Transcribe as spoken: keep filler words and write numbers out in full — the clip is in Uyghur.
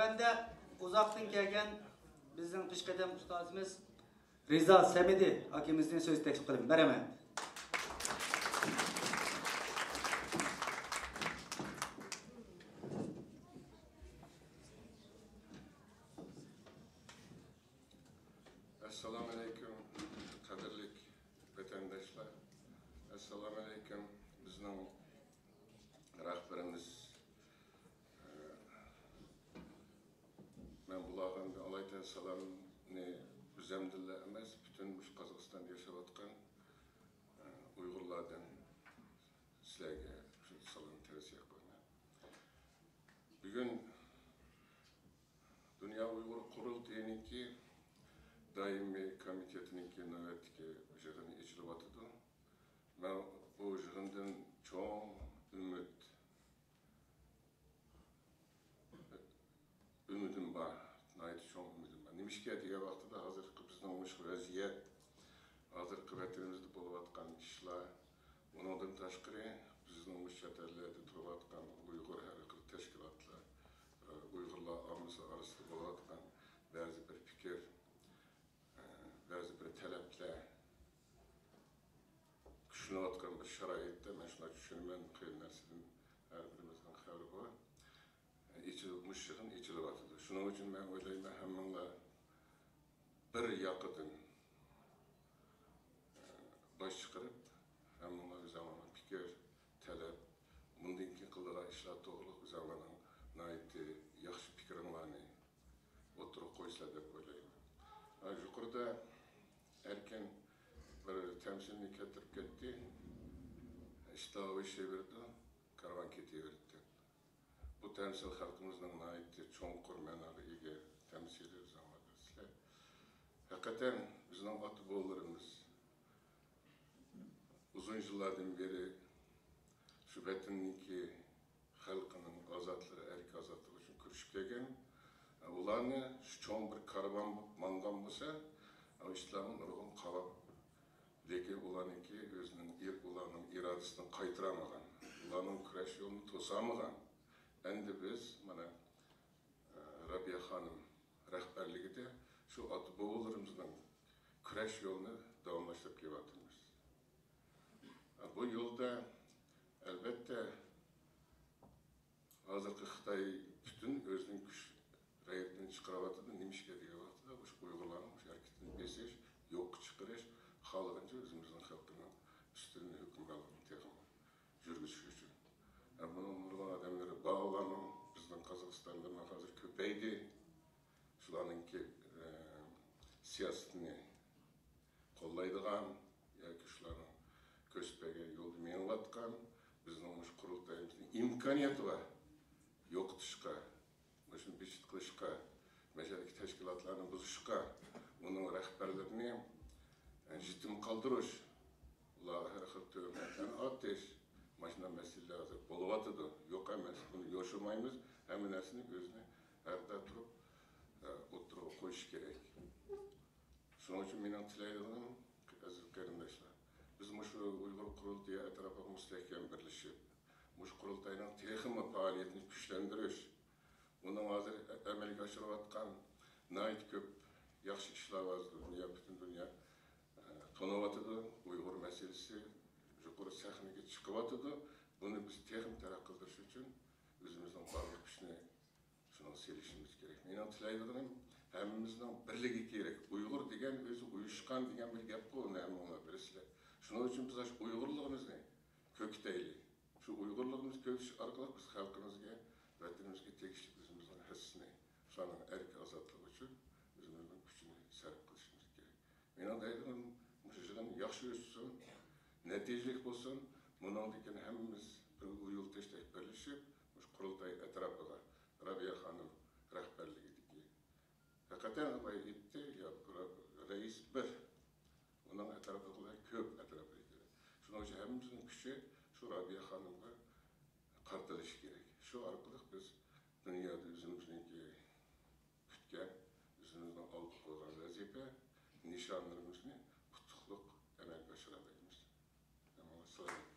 ھەمدە ئۇزاقتىن كەلگەن بىزنىڭ پېشقەدەم ئۇستازىمىز رىزا سەمىدى ئاكىمىزنى سۆز تەكلىپ قىلىمەن. مەرھەمەت. ئەسسالامۇئەلەيكۇم، قەدىرلىك ۋەتەنداشلار. ئەسسالامۇئەلەيكۇم، بىزنىڭ رەھبىرىمىز، ئە، مەن بۇلارغا ئالايىتەن سالامنى ئۆزۈمدىنلا ئەمەس، پۈتۈن مۇشۇ قازاقىستاندا ياشاۋاتقان، ئە، ئۇيغۇرلاردىن سىلەرگە شۇ سالام تەۋسىيە قىلىمەن. بۈگۈن دۇنيا ئۇيغۇر قۇرۇلتىيىنىڭكى دائىمىي كومىتېتىنىڭكى نۆۋەتتىكى يىغىنى ئېچىلىۋاتىدۇ. مەن بۇ يىغىندىن چوڭ ئۈمىد، ئۈمىدىم بار، ناھايىتى چوڭ ئۈمىدىم بار. نېمىشقا دېگەن ۋاقتىدا ھازىرقى بىزنىڭ مۇشۇ ۋەزىيەت، ھازىرقى ۋەتىنىمىزدە بولۇۋاتقان ئىشلار، ئۇنىڭدىن تاشقىرى بىزنىڭ مۇشۇ چەت ئەللەردە تۇرۇۋاتقان ئۇيغۇر ھەر خىل تەشكىلاتلار، ئۇيغۇرلار ئاممىسى ئارىسىدا بولۇۋاتقان بەزى بىر پىكىر، بەزى بىر تەلەپلەر كۈچلىنىۋاتقان بىر شارائىتتا مەن شۇنداق چۈشىنىمەن، خېلى نەرسىدىن ھەر بىرىمىزنىڭ خەۋىرى بار. ئېچىل-، مۇشۇ يىغىن ئېچىلىۋاتىدۇ. شۇنىڭ ئۈچۈن مەن ئويلايمەن، ھەممىڭلار بىر ياقىدىن باش چىقىرىپ، ھەممىڭلار ئۆزۈڭلارنىڭ پىكىر، تەلەپ، بۇندىن كېيىن قىلىدىغان ئىشلار توغرىلىق ئۆزۈڭلارنىڭ ناھايىتى ياخشى پىكرىڭلارنى ئوتتۇرىغا قويىسىلەر دەپ ئويلايمەن. ھە، يۇقىرىدا ئەركىن بىر تەمسىلنى كەلتۈرۈپ كەتتى. ئىشتىھا ئوشۇۋېرىدۇ، كارۋان كېتىۋېرىدۇ دەپ. بۇ تەمسىل خەلقىمىزنىڭ ناھايىتى چوڭقۇر مەنىگە ئىگە تەمسىلى، ئۆزۈڭلار بىلىسىلەر. ھەقىقەتەن بىزنىڭ ئاتا-بوۋىلىرىمىز ئۇزۇن يىللاردىن بېرى شۇ ۋەتەننىڭكى خەلقىنىڭ ئازادلىقى، ئەركىن ئازادلىقى ئۈچۈن كۈرىشىپ كەلگەن. ئۇلارنى شۇ چوڭ بىر كارۋان بولۇپ ماڭغان بولسا، ئىسلاممۇ نۇرغۇن قاۋاپ. لېكىن ئۇلارنىڭكى ئۆزىنىڭ ئىر-، ئۇلارنىڭ ئىرادىسىنى قايتۇرالمىغان، ئۇلارنىڭ كۈرەش يولىنى توسالمىغان. ئەمدى بىز مانا، ئە، رابىيە خانىم رەھبەرلىكىدە شۇ ئاتا-بوۋىلىرىمىزنىڭ كۈرەش يولىنى داۋاملاشتۇرۇپ كېلىۋاتىمىز. بۇ يولدا، ئەلۋەتتە، ھازىرقى خىتاي پۈتۈن ئۆزىنىڭ كۈچ غەيرىتىنى چىقىرىۋاتىدۇ. نېمىشقا دېگەن ۋاقتىدا، مۇشۇ ئۇيغۇرلارنىڭ مۇشۇ ھەرىكىتىنى بېسىش، يوققا چىقىرىش، خالىغىنىچە ئۆزىمىزنىڭ خەلقىنىڭ ئۈستىدىن ھۆكۈمرانلىقىنى تېخىمۇ يۈرگۈزۈش ئۈچۈن. ھە، بۇنىڭ نۇرغۇن ئادەملىرى بار، ئۇلارنىڭ بىزنىڭ قازاقىستاندا ھازىر كۆپەيدى. شۇلارنىڭكى، ئە، سىياسىتىنى قوللايدىغان ياكى شۇلارنىڭ كۆرسىتىپ بەرگەن يولدا مېڭىۋاتقان بىزنىڭ مۇشۇ قۇرۇلتايىمىزنىڭ ئىمكانىيىتى بار يوقىتىشقا، مۇشۇنى بىچىت قىلىشقا، مەسىلەن، تەشكىلاتلارنى بۇزۇشقا، ئۇنىڭ رەھبەرلىرىنى يېتىم قالدۇرۇش، ئۇلارغا ھەر خىل تۆھمەتلەرنى ئاتىش، ماشۇنداق مەسىلىلەر ھازىر بولۇۋاتىدۇ. يوق ئەمەس، بۇنى يوشۇرمايمىز. ھەممە نەرسىنى ئۆزىنى ھەر قايدا تۇرۇپ، ئە، ئوتتۇرىغا قويۇش كېرەك. شۇنىڭ ئۈچۈن مېنىڭ تىلەيدىغىنىم، ئەزىز قېرىنداشلار، بىز مۇشۇ ئۇيغۇر قۇرۇلتىيى ئەتراپىغا مۇستەھكەم بىرلىشىپ، مۇشۇ قۇرۇلتاينىڭ تېخىمۇ پائالىيىتىنى كۈچلەندۈرۈش، ئۇنىڭ ھازىر ئەمەلگە ئاشۇرۇۋاتقان ناھايىتى كۆپ ياخشى ئىشلار بار، دۇنيا، پۈتۈن دۇنيا، ئە، تونۇۋاتىدۇ. ئۇيغۇر مەسىلىسى يۇقىرى سەھنىگە چىقىۋاتىدۇ. بۇنى بىز تېخىمۇ تەرەققىي قىلدۇرۇش ئۈچۈن ئۆزىمىزنىڭ بارلىق كۈچىنى شۇنىڭغا سېلىشىمىز كېرەك. مېنىڭ تىلەيدىغىنىم، ھەممىمىزنىڭ بىرلىكى كېرەك. ئۇيغۇر دېگەن ئۆزى ئۇيۇشقان دېگەن بىر گەپ بار، ئۇنى ھەممىڭلار بىلىسىلەر. شۇنىڭ ئۈچۈن بىز ئاشۇ ئۇيغۇرلۇقىمىزنى كۆكىتەيلى. شۇ ئۇيغۇرلۇقىمىزنى كۆكىتىش ئارقىلىق بىز خەلقىمىزگە، ۋەتىنىمىزگە تېگىشلىك ئۆزىمىزنىڭ ھەسسىسىنى، شۇلارنىڭ ئەركىن ئازادلىقى ئۈچۈن ئۆزىمىزنىڭ كۈچىنى سەرپ قىلىشىمىز كېرەك. مېنىڭ دەيدىغىنىم، مۇشۇ يىغىن ياخشى ئۆتسۇن، نەتىجىلىك بولسۇن. بۇنىڭدىن كېيىن ھەممىمىز بىر ئۇيۇل تېشتەك بىرلىشىپ، مۇشۇ قۇرۇلتاي ئەتراپىغا رابىيە خانىم رەھبەرلىكىدىكى، ھەقىقەتەن ئاپاي ئېيتتى، يا، رەئىس بىر، ئۇنىڭ ئەتراپىدىكىلەر كۆپ، ئەتراپىدىكىلەر. شۇنىڭ ئۈچۈن ھەممىمىزنىڭ كۈچى شۇ رابىيە خانىمغا قارىتىلىشى كېرەك. شۇ ئارقىلىق بىز دۇنيادا ئۆزىمىزنىڭكى كۈتكەن، ئۆزىمىزنىڭ ئالدىغا قويغان ۋەزىپە، نىشانلىرىمىزنى ئۇتۇقلۇق ئەمەلگە ئاشۇرالايمىز. ئەمما سىلەر